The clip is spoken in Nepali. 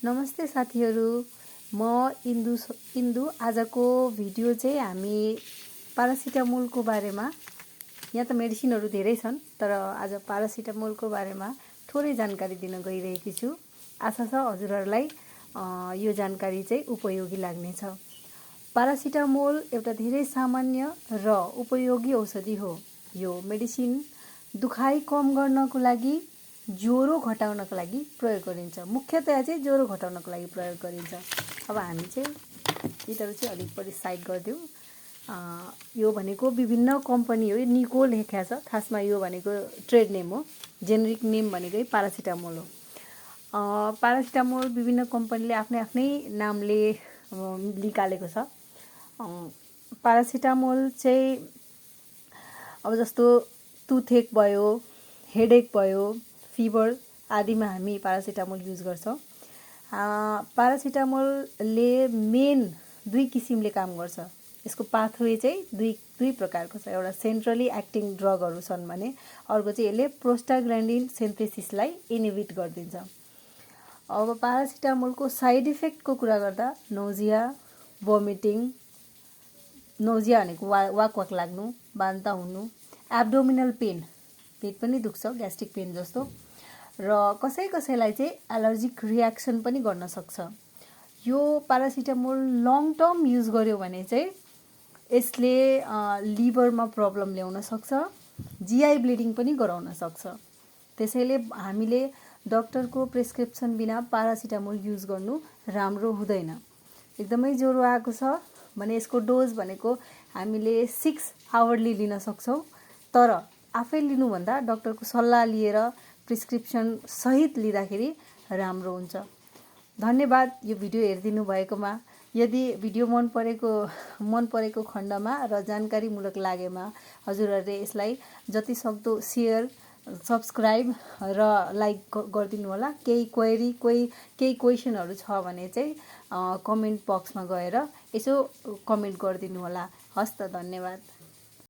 नमस्ते साथीहरू, म इन्दु आजको भिडियो चाहिँ हामी पारासिटामोलको बारेमा, यहाँ त मेडिसिनहरू धेरै छन् तर आज पारासिटामोलको बारेमा थोरै जानकारी दिन गइरहेकी छु। आशा छ हजुरहरूलाई यो जानकारी चाहिँ उपयोगी लाग्नेछ। पारासिटामोल एउटा धेरै सामान्य र उपयोगी औषधि हो। यो मेडिसिन दुखाइ कम गर्नको लागि, ज्वरो घटाउनको लागि प्रयोग गरिन्छ। मुख्यतया चाहिँ ज्वरो घटाउनको लागि प्रयोग गरिन्छ। अब हामी चाहिँ यिनीहरू चाहिँ अलिक बढी साइड गरिदिउँ। यो भनेको विभिन्न कम्पनी हो, निको लेखेको छ। खासमा यो भनेको ट्रेड नेम हो, जेनेरिक नेम भनेकै पारासिटामोल हो। पारासिटामोल विभिन्न कम्पनीले आफ्नै नामले निकालेको छ। पारासिटामोल चाहिँ अब जस्तो टुथएक भयो, हेडेक भयो, फिभर आदिमा हामी पारासिटामोल युज गर्छौँ। पारासिटामोलले मेन दुई किसिमले काम गर्छ। यसको पाथवे चाहिँ दुई प्रकारको छ। एउटा सेन्ट्रली एक्टिङ ड्रगहरू छन् भने अर्को चाहिँ यसले प्रोस्टाग्ल्यान्डिन सिन्थेसिसलाई इनहिबिट गरिदिन्छ। अब पारासिटामोलको साइड इफेक्टको कुरा गर्दा नोजिया, भोमिटिङ, नोजिया भनेको वाक लाग्नु, बान्ता हुनु, एब्डोमिनल पेन, पेट पनि दुख्छ, ग्यास्ट्रिक पेन जस्तो, र कसैलाई चाहिँ एलर्जिक रियाक्सन पनि गर्न सक्छ। यो पारासिटामोल लङ टर्म युज गर्यो भने चाहिँ यसले लिभरमा प्रब्लम ल्याउन सक्छ, जिआई ब्लिडिङ पनि गराउन सक्छ। त्यसैले हामीले डक्टरको प्रेस्क्रिप्सन बिना पारासिटामोल युज गर्नु राम्रो हुँदैन। एकदमै ज्वरो आएको छ भने यसको डोज भनेको हामीले 6 आवरली लिन सक्छौँ, तर आफै लिनुभन्दा डक्टरको सल्लाह लिएर प्रिस्क्रिप्सन सहित लिँदाखेरि राम्रो हुन्छ। धन्यवाद यो भिडियो हेरिदिनु भएकोमा। यदि भिडियो मन परेको खण्डमा र जानकारीमूलक लागेमा हजुरहरूले यसलाई जति सक्दो सेयर, सब्सक्राइब र लाइक गरिदिनु होला। केही क्वेरी, केही क्वेसनहरू छ भने चाहिँ कमेन्ट बक्समा गएर यसो कमेन्ट गरिदिनु होला। हस् त, धन्यवाद।